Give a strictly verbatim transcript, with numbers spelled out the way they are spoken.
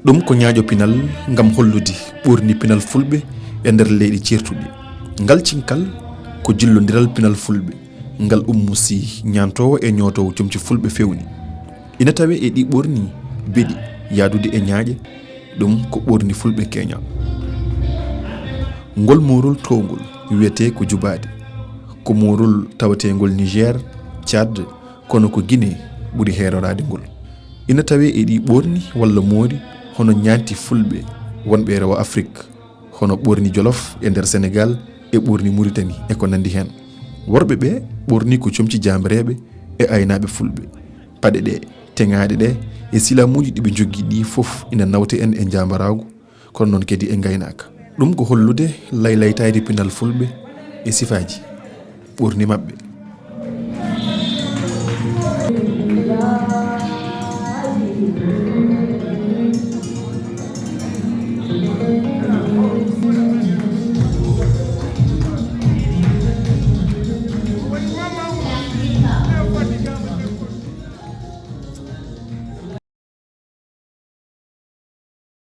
Ɗum ko ñaaƴo pinal ngam hollude ɓoorni pinal fulɓe e nder leyɗe ceertuɗe. Ngal cinkal ko jillondiral pinal fulɓe, ngal Ummu Sih ñaantoowo e ñootoowo comci fulɓe fewni. Ina tawee e ɗi ɓoorni beɗi yahdude e ñaaƴe, ɗum ko ɓoorni fulɓe keña. Ngol moorol toowngol wiyetee ko jubaade. Ko moorol tawateengol Niger, Tchad, kono ko Guinée ɓuri heeroraade ngol. Ina tawee e ɗi ɓoorni walla moori hono ñaanti fulɓe wonɓe e rewo Afrik, hono ɓoorni Jolof e nder Senegaal e ɓoorni Muritani e ko nanndi heen. Worɓe ɓe ɓoorni ko comci jaambareeɓe e aynaaɓe fulɓe. Paɗe ɗe, teŋaaɗe ɗe e silaamuuji ɗi ɓe njogii ɗi fof ina nawta en e njaambaraagu, kono noon kadi e ngaynaaka. Ɗum ko hollude laylaytaade pinal fulɓe e sifaaji ɓoorni maɓɓe.